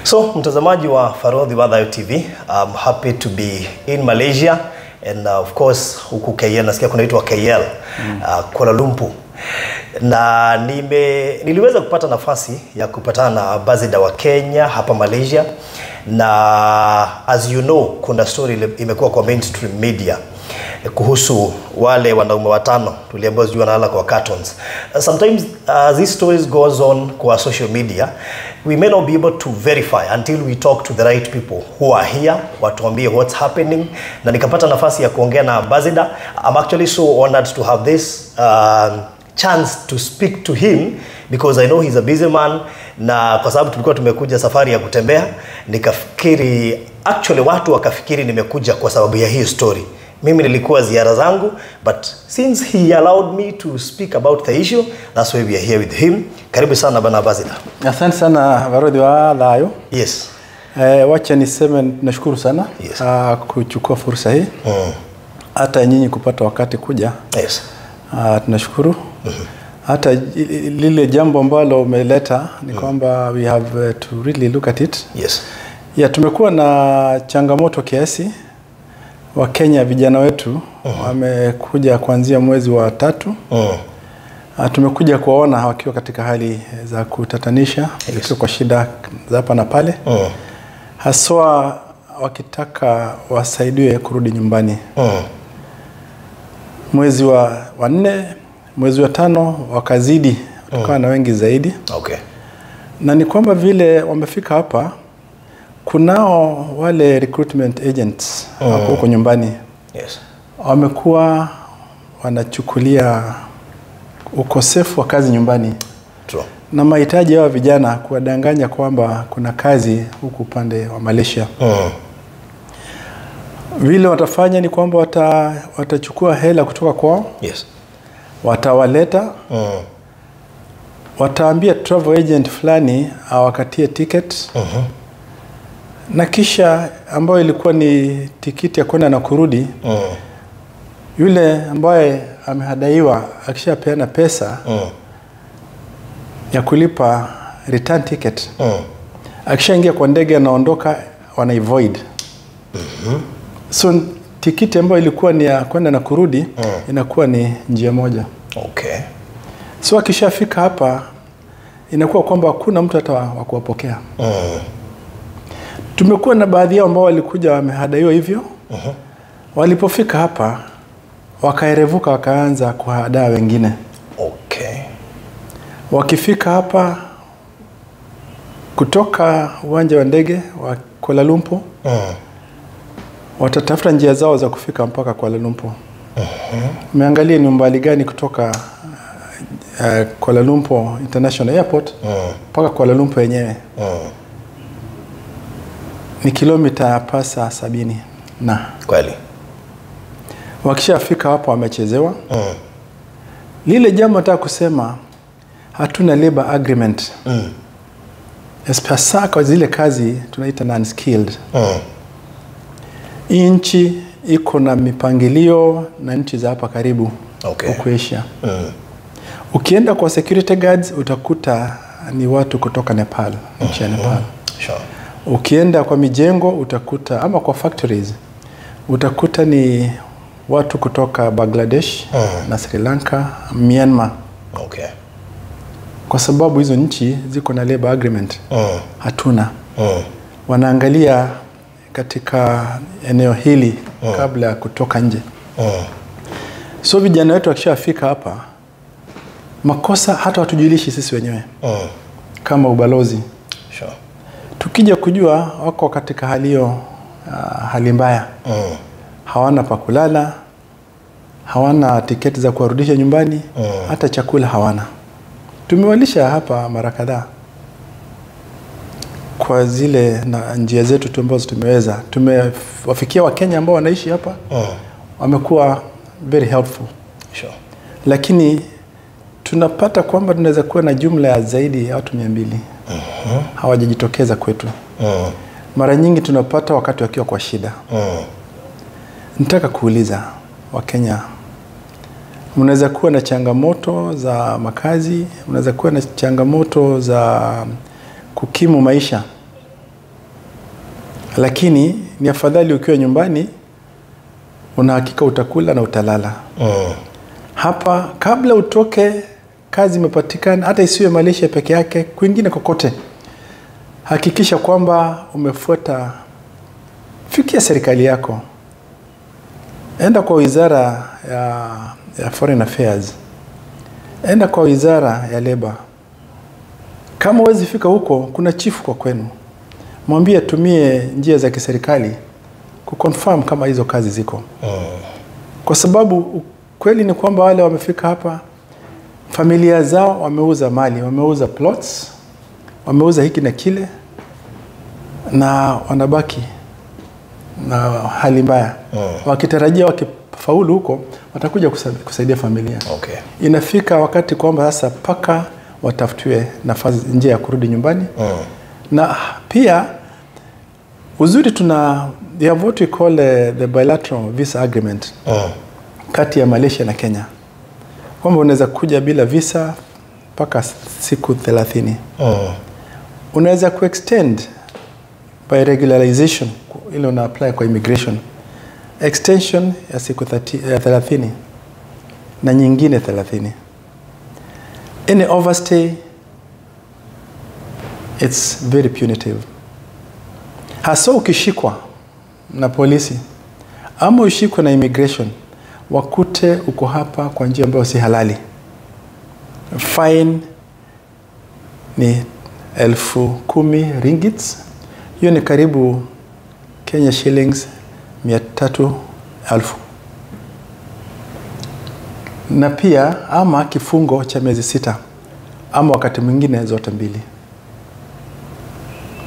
So, mtazamaji wa Farodhi wa Thayo TV, I'm happy to be in Malaysia and of course huku KL, nasikia kunaitwa KL, Kuala Lumpur. Na niliweza kupata nafasi ya kupatana na ambassador wa Kenya hapa Malaysia, na as you know kuna story imekuwa kwa mainstream media kuhusu wale wanaume watano tuliambiwa sijui wanalala kwa cartons. Sometimes these stories goes on kwa social media. We may not be able to verify until we talk to the right people who are here, watuambie what's happening. Na nikapata nafasi ya kuongea na ambassador. I'm actually so honored to have this chance to speak to him because I know he's a busy man, na kwa sababu tulikuwa tumekuja safari ya kutembea, nikafikiri actually watu wakafikiri nimekuja kwa sababu ya hii story. Mimi nilikuwa ziara zangu, but since he allowed me to speak about the issue, that's why we are here with him. Karibu sana bwana ambassador. Asante sana Farodhi wa Thayo. Yes. Wacha niseme nashukuru sana. Yes. Kuchukua fursa hii. Hata nyinyi kupata wakati kuja. Yes. Tunashukuru. Hata lile jambo ambalo umeleta ni kwamba we have to really look at it. Yes. Yeah, tumekuwa na changamoto kiasi. Wa Kenya vijana wetu wamekuja kuanzia mwezi wa 3. Tumekuja kuwaona wakiwa katika hali za kutatanisha, Yes. wakiwa kwa shida za hapa na pale. Haswa wakitaka wasaidiwe kurudi nyumbani. Mwezi wa 4, mwezi wa 5 wakazidi, tukawa na wengi zaidi. Okay. Na ni kwamba vile wamefika hapa, kunao wale recruitment agents wako huko nyumbani. Yes. Wamekuwa wanachukulia ukosefu wa kazi nyumbani. True. Na mahitaji yao vijana kuwadanganya kwamba kuna kazi huku upande wa Malaysia. Vile watafanya ni kwamba watachukua hela kutoka kwao. Yes. Watawaleta. Wataambia travel agent fulani awakatie ticket. Na kisha ambayo ilikuwa ni tikiti ya kwenda na kurudi, yule ambaye amehadaiwa akishapeana pesa ya kulipa return ticket, akishaingia kwa ndege anaondoka, wanaivoid. So tikiti ambayo ilikuwa ni ya kwenda na kurudi inakuwa ni njia moja. Okay. So akishafika hapa inakuwa kwamba hakuna mtu hata wa kuwapokea. Tumekuwa na baadhi yao ambao walikuja wamehadaiwa hivyo. Walipofika hapa wakaerevuka wakaanza kuhadaa wengine. Okay. Wakifika hapa kutoka uwanja wa ndege wa Kuala Lumpur, watatafuta njia zao za kufika mpaka Kuala Lumpur. Umeangalia ni umbali gani kutoka Kuala Lumpur International Airport mpaka Kuala Lumpur yenyewe. Ni kilomita pasa 70 na. Kweli. Wakishafika hapo wamechezewa. Lile jambo nataka kusema, hatuna labor agreement. Especially kwa zile kazi tunaita non-skilled. Nchi iko na mipangilio na nchi za hapa karibu. Okay. Huko Asia. Ukienda kwa security guards utakuta ni watu kutoka Nepal, nchi ya Nepal. Sure. Ukienda kwa mijengo utakuta, ama kwa factories utakuta ni watu kutoka Bangladesh na Sri Lanka, Myanmar. Okay. Kwa sababu hizo nchi ziko na labor agreement. Hatuna. Wanaangalia katika eneo hili kabla ya kutoka nje. So vijana wetu wakishafika hapa, makosa hata watujulishi sisi wenyewe. Kama ubalozi. Sure. Tukija kujua wako katika hali hiyo, hali mbaya. Hawana pa kulala, hawana tiketi za kuwarudisha nyumbani, hata chakula hawana. Tumewalisha hapa mara kadhaa kwa zile na njia zetu tu ambazo tumeweza. Tumewafikia Wakenya ambao wanaishi hapa. Wamekuwa very helpful. Sure. Lakini tunapata kwamba tunaweza kuwa na jumla ya zaidi ya watu 200. Hawajajitokeza kwetu. Mara nyingi tunapata wakati wakiwa kwa shida. Nataka kuuliza Wakenya, mnaweza kuwa na changamoto za makazi, mnaweza kuwa na changamoto za kukimu maisha. Lakini ni afadhali ukiwa nyumbani una hakika utakula na utalala. Hapa kabla utoke kazi imepatikana, hata isiwe Malaysia peke yake, kwingine kokote, hakikisha kwamba umefuata, fikia serikali yako, enda kwa wizara ya Foreign Affairs, enda kwa wizara ya Labor. Kama huwezi fika huko, kuna chifu kwa kwenu, mwambie tumie njia za kiserikali kuconfirm kama hizo kazi ziko. Kwa sababu kweli ni kwamba wale wamefika hapa, familia zao wameuza mali, wameuza plots, wameuza hiki na kile, na wanabaki na hali mbaya. Wakitarajia wakifaulu huko watakuja kusaidia familia. Inafika wakati kwamba sasa paka watafutiwe nafasi, njia ya kurudi nyumbani. Na pia uzuri tuna, they have what we call the bilateral visa agreement kati ya Malaysia na Kenya, kwamba unaweza kuja bila visa mpaka siku 30. Unaweza kuextend by regularization, ile una apply kwa immigration, extension ya siku 30 na nyingine 30. Any overstay, it's very punitive. Hasa ukishikwa na polisi ama ushikwe na immigration, wakute uko hapa kwa njia ambayo si halali, fine ni 10,000 ringgits. Hiyo ni karibu Kenya shillings 300,000. Na pia ama kifungo cha miezi 6 ama wakati mwingine zote mbili.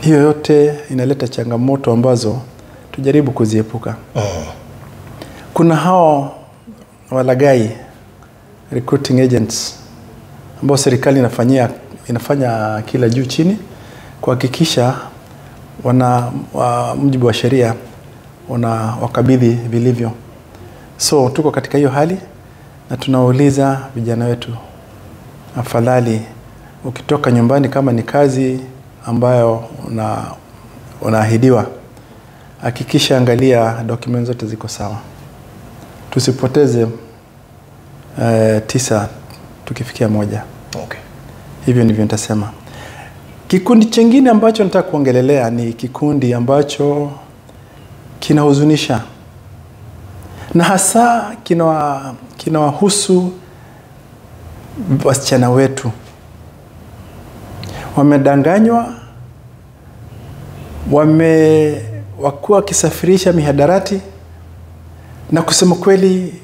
Hiyo yote inaleta changamoto ambazo tujaribu kuziepuka. Kuna hao walagai, recruiting agents, ambao serikali inafanya kila juu chini kuhakikisha wana mujibu wa sheria wana wakabidhi vilivyo. So tuko katika hiyo hali na tunauliza vijana wetu, afadhali ukitoka nyumbani kama ni kazi ambayo unaahidiwa, hakikisha angalia documents zote ziko sawa. Tusipoteze 9 tukifikia 1. Hivyo ndivyo nitasema. Kikundi chengine ambacho nataka kuongelelea ni kikundi ambacho kinahuzunisha, na hasa kinawahusu wasichana wetu. Wamedanganywa, wakuwa wakisafirisha mihadarati, na kusema kweli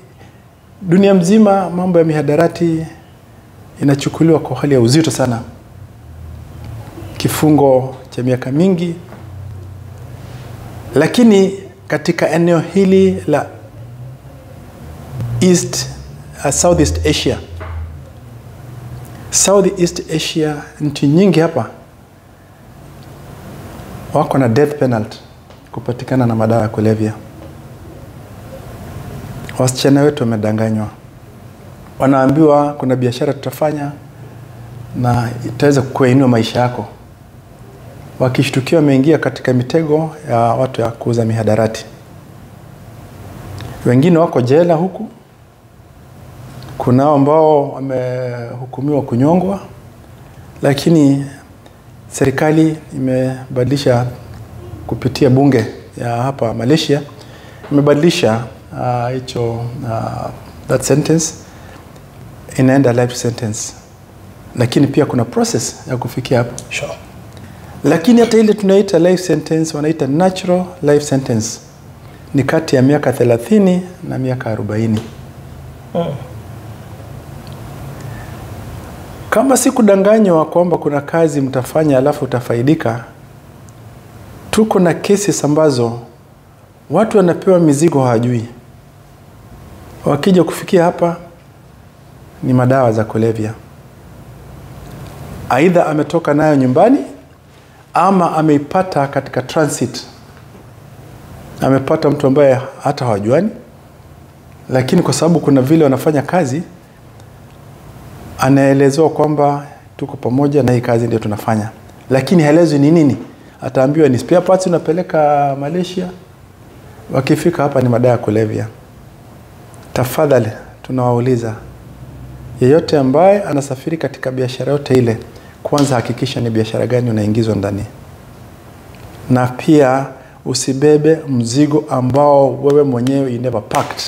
dunia mzima mambo ya mihadarati inachukuliwa kwa hali ya uzito sana, kifungo cha miaka mingi. Lakini katika eneo hili la Southeast Asia, Southeast Asia, nchi nyingi hapa wako na death penalty kupatikana na madawa ya kulevya. Wasichana wetu wamedanganywa, wanaambiwa kuna biashara tutafanya na itaweza kuinua maisha yako. Wakishtukiwa wameingia katika mitego ya watu ya kuuza mihadarati. Wengine wako jela huku, kuna ambao wamehukumiwa kunyongwa, lakini serikali imebadilisha kupitia bunge ya hapa Malaysia, imebadilisha hicho that sentence inaenda life sentence. Lakini pia kuna process ya kufikia hapo. Lakini hata ile tunaita life sentence, wanaita natural life sentence, ni kati ya miaka 30 na miaka 40. Kama si kudanganywa kwamba kuna kazi mtafanya alafu utafaidika, tuko na cases ambazo watu wanapewa mizigo hawajui. Wakija kufikia hapa ni madawa za kulevya. Aidha ametoka nayo nyumbani ama ameipata katika transit. Amepata mtu ambaye hata hawajuani, lakini kwa sababu kuna vile wanafanya kazi, anaelezewa kwamba tuko pamoja na hii kazi ndio tunafanya. Lakini haelezwi ni nini. ataambiwa ni spare parts unapeleka Malaysia. Wakifika hapa ni madawa ya kulevya. Tafadhali tunawauliza, yeyote ambaye anasafiri katika biashara yote ile, kwanza hakikisha ni biashara gani unaingizwa ndani. Na pia usibebe mzigo ambao wewe mwenyewe you never packed.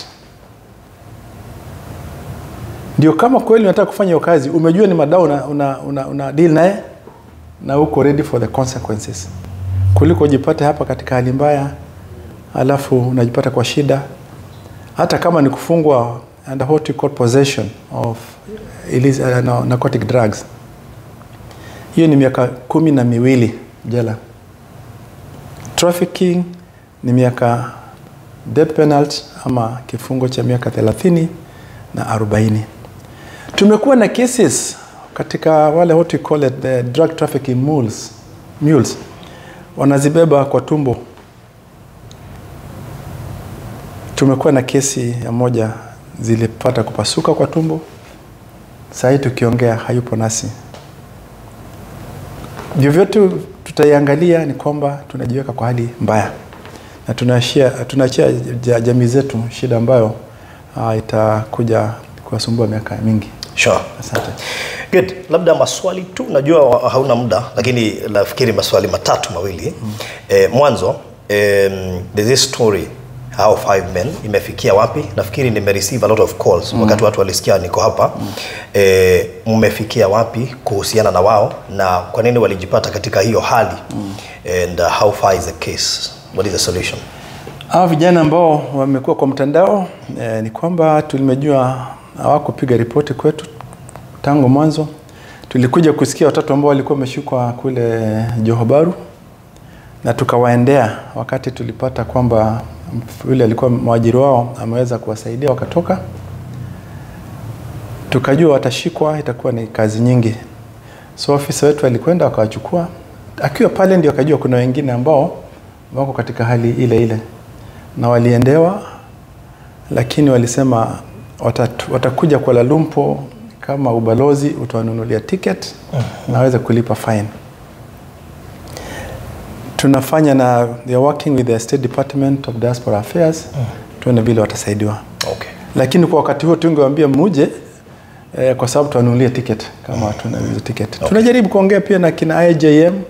Ndio kama kweli unataka kufanya hiyo kazi, umejua ni madawa una deal naye na uko ready for the consequences. Kuliko ujipate hapa katika hali mbaya, alafu unajipata kwa shida. Hata kama ni kufungwa under what you call possession of illicit narcotic drugs. Hiyo ni miaka 12 jela. Trafficking ni miaka death penalty ama kifungo cha miaka 30 na 40. Tumekuwa na cases katika wale what we call it the drug trafficking mules. Wanazibeba kwa tumbo. Tumekuwa na kesi ya moja zilipata kupasuka kwa tumbo. Sasa tukiongea hayupo nasi. Vyovyote tutaiangalia ni kwamba tunajiweka kwa hali mbaya. Na tunaachia jamii zetu shida ambayo itakuja kuwasumbua miaka mingi. Sure. Asante. Good. Labda maswali tu, najua hauna muda, lakini nafikiri maswali matatu mawili. Mwanzo, there's this story how 5 men imefikia wapi? Nafikiri nime receive a lot of calls wakati watu walisikia niko hapa. Mmefikia wapi kuhusiana na wao na kwa nini walijipata katika hiyo hali? And how far is the case? What is the solution? Hao vijana ambao wamekuwa kwa mtandao, ni kwamba tulimejua hawakupiga ripoti kwetu tangu mwanzo. Tulikuja kusikia watatu ambao walikuwa wameshikwa kule Johor Bahru na tukawaendea wakati tulipata kwamba yule alikuwa mwajiri wao ameweza kuwasaidia wakatoka. Tukajua watashikwa, itakuwa ni kazi nyingi. So ofisa wetu alikwenda akawachukua. Akiwa pale ndio akajua kuna wengine ambao wako katika hali ile ile. Na waliendewa, lakini walisema watakuja Kuala Lumpur kama ubalozi utawanunulia ticket na waweze kulipa fine. Tunafanya na they are working with the State Department of Diaspora Affairs tuone vile watasaidiwa. Okay. Lakini kwa wakati huo tungewaambia muje kwa sababu tuwanunulie ticket kama tuna hizo ticket. Okay. Tunajaribu kuongea pia na kina IJM,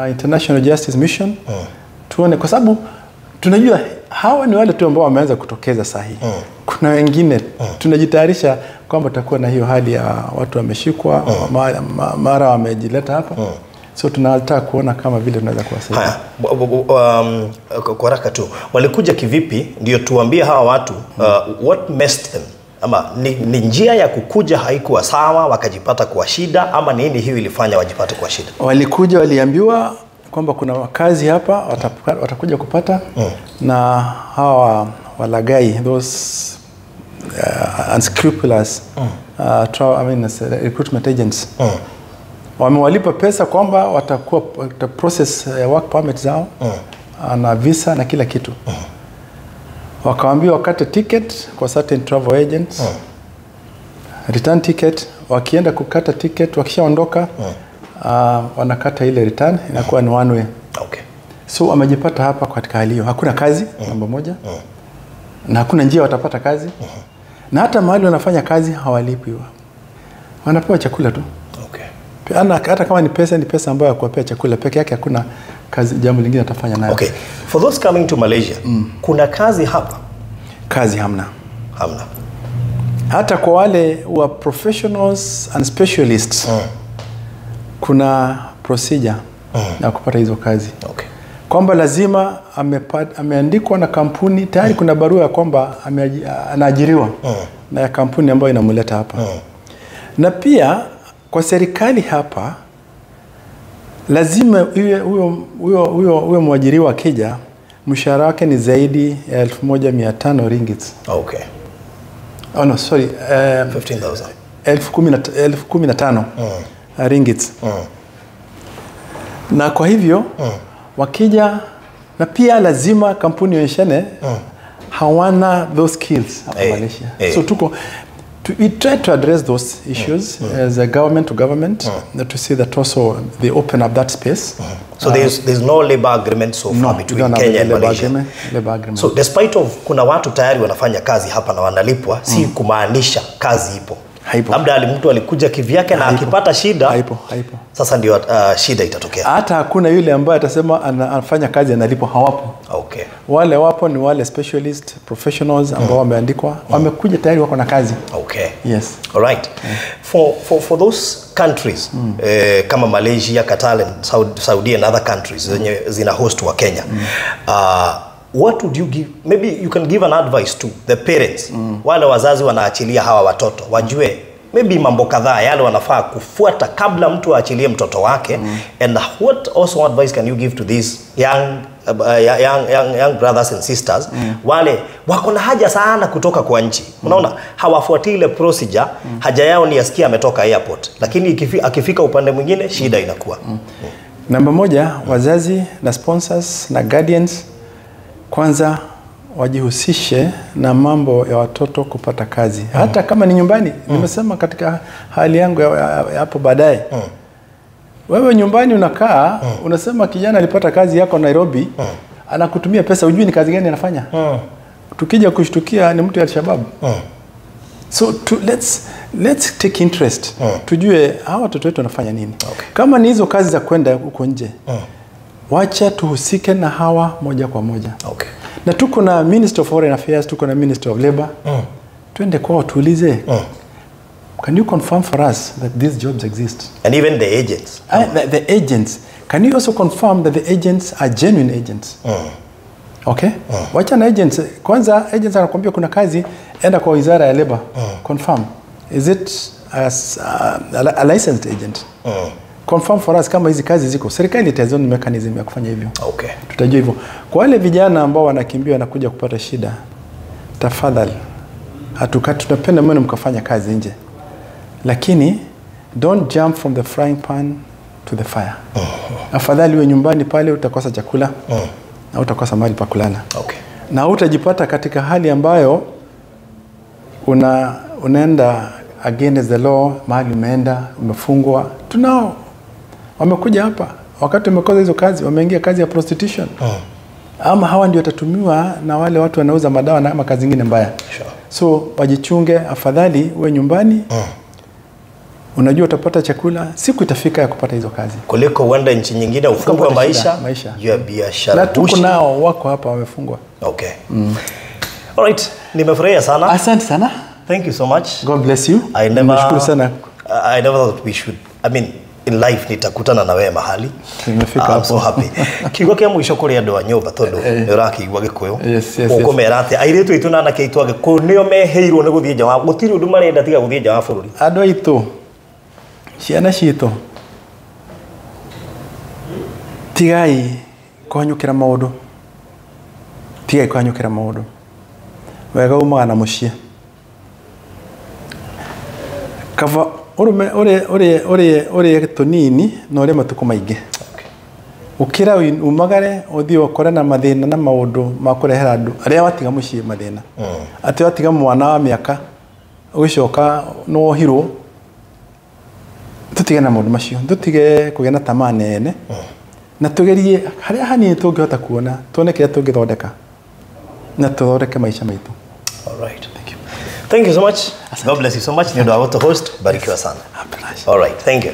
International Justice Mission. Tuone kwa sababu tunajua hawa ni wale tu ambao wameanza kutokeza sahihi. Kuna wengine tunajitayarisha kwamba tutakuwa na hiyo hali ya watu wameshikwa, mara wamejileta hapa. So tunataka kuona kama vile tunaweza kuwasaidia. Haya, kwa haraka tu, walikuja kivipi ndio tuambie hawa watu what messed them? Ama ni njia ya kukuja haikuwa sawa wakajipata kwa shida, ama nini hiyo ilifanya wajipate kwa shida? Walikuja waliambiwa kwamba kuna wakazi hapa watakuja kupata na hawa walagai, those unscrupulous recruitment agents. Wamewalipa pesa kwamba watakuwa process work permit zao na visa na kila kitu. Wakaambiwa wakate ticket kwa certain travel agents. Return ticket, wakienda kukata ticket wakishaondoka wanakata ile return inakuwa ni one way. Okay. So wamejipata hapa katika hali hiyo. Hakuna kazi namba moja. Na hakuna njia watapata kazi. Na hata mahali wanafanya kazi hawalipi. Wanapewa chakula tu. Okay. Hata kama ni pesa, ni pesa ambayo ya kuwapea chakula peke yake, hakuna kazi jambo lingine atafanya nayo. Okay. For those coming to Malaysia, kuna kazi hapa? Kazi hamna. Hamna. Hata kwa wale wa professionals and specialists kuna procedure ya kupata hizo kazi. Okay. Kwamba lazima ameandikwa na kampuni tayari, kuna barua ya kwamba anaajiriwa na ya kampuni ambayo inamleta hapa. Na pia kwa serikali hapa lazima huyo mwajiriwa akija mshahara wake ni zaidi ya 1500 ringgit. Okay. Oh no, sorry, 15,000. 15,000 ringgit. Na kwa hivyo wakija, na pia lazima kampuni ionyeshane hawana those skills hapa Malaysia. So we try to address those issues as a government to government, to see that also they open up that space So there's no labor agreement so far No, we between don't have Kenya a and labor Malaysia. agreement, labor agreement. So despite of kuna watu tayari wanafanya kazi hapa na wanalipwa, si kumaanisha kazi ipo. Haipo. Labda mtu alikuja kivyake na akipata shida Haipo, haipo. Sasa ndio shida itatokea. Hata hakuna yule ambaye atasema anafanya kazi analipwa, hawapo. Okay. Wale wapo ni wale specialist professionals ambao wameandikwa, wamekuja tayari wako na kazi. Okay. Yes. All right. For those countries kama Malaysia, Qatar and Saudi and other countries zenye zina host wa Kenya. What would you give, maybe you can give an advice to the parents. Wale wazazi wanaachilia hawa watoto wajue maybe mambo kadhaa yale wanafaa kufuata kabla mtu aachilie mtoto wake. And what also advice can you give to these young brothers and sisters wale wako na haja sana kutoka kwa nchi? Unaona hawafuatii ile procedure. Haja yao ni asikia ametoka airport, lakini akifika upande mwingine shida inakuwa. Namba moja, wazazi na sponsors na guardians kwanza wajihusishe na mambo ya watoto kupata kazi. Hata kama ni nyumbani. Nimesema katika hali yangu hapo baadaye. Wewe nyumbani unakaa, unasema kijana alipata kazi yako Nairobi, anakutumia pesa, hujui ni kazi gani anafanya. Tukija kushtukia ni mtu ya Al-Shabaab. So let's take interest. Tujue hawa watoto wetu wanafanya nini. Okay. Kama ni hizo kazi za kwenda huko nje, wacha tuhusike na hawa moja kwa moja. Okay. Na tuko na Minister of Foreign Affairs, tuko na Minister of Labor. Twende kwao tuulize. Can you confirm for us that these jobs exist? And even the agents. The agents. Can you also confirm that the agents are genuine agents? Okay? Wacha na agents. Kwanza agents anakuambia kuna kazi, enda kwa Wizara ya Labor. Confirm. Is it a licensed agent? Confirm for us kama hizi kazi ziko. Serikali itazo mechanism ya kufanya hivyo. Okay. Tutajua hivyo. Kwa wale vijana ambao wanakimbia na kuja kupata shida, tafadhali, tunapenda mwenu mkafanya kazi nje. Lakini don't jump from the frying pan to the fire. Afadhali uwe nyumbani pale, utakosa chakula na utakosa mahali pa kulala. Okay. Na utajipata katika hali ambayo unaenda against the law, mahali umeenda, umefungwa. Tunao wamekuja hapa wakati umekosa hizo kazi, wameingia kazi ya prostitution. Ama hawa ndio watatumiwa na wale watu wanauza madawa na ama kazi nyingine mbaya. Sure. So wajichunge, afadhali uwe nyumbani. Unajua utapata chakula, siku itafika ya kupata hizo kazi. Kuliko uende nchi nyingine ufungwe maisha ya biashara. Na tuko nao wako hapa wamefungwa. Okay. All right, nimefurahia sana. Asante sana. Thank you so much. God bless you. Nimeshukuru sana. I never thought we should, I mean, in life nitakutana na wewe mahali. Nimefika hapo. I'm so happy. Kiugo kia mwisho kuri andu a nyumba tondu ni urakiigua Gikuyu. Yes, yes. Ukumera atia airitu itu na anake aitu a Gikuyu nio meheirwo ni guthie nja wa gutiri undu marenda tiga guthie nja wa bururi. Andu aitu, ciana citu, tigai kuhanyukira maundu. Tigai kuhanyukira maundu. Wega umaga na mucii. Kava uri tunini na uri matuko maingi. Ukira umagare uthie ukore na mathina na maundu ma kurehera andu aria watiga mucii mathina. Ati watiga mwana wa miaka ugicoka no wohirwo. Tutige na maundu macio, tutige kugia na tamaa nene. Na tugerie haria hanini tungihota kuona, tuone kiria tungithondeka na tuthondeke maisha maitu. All right. Thank you. Thank you so much. God bless you so much. Ni ndo host. Barikiwa sana. All right. Thank you.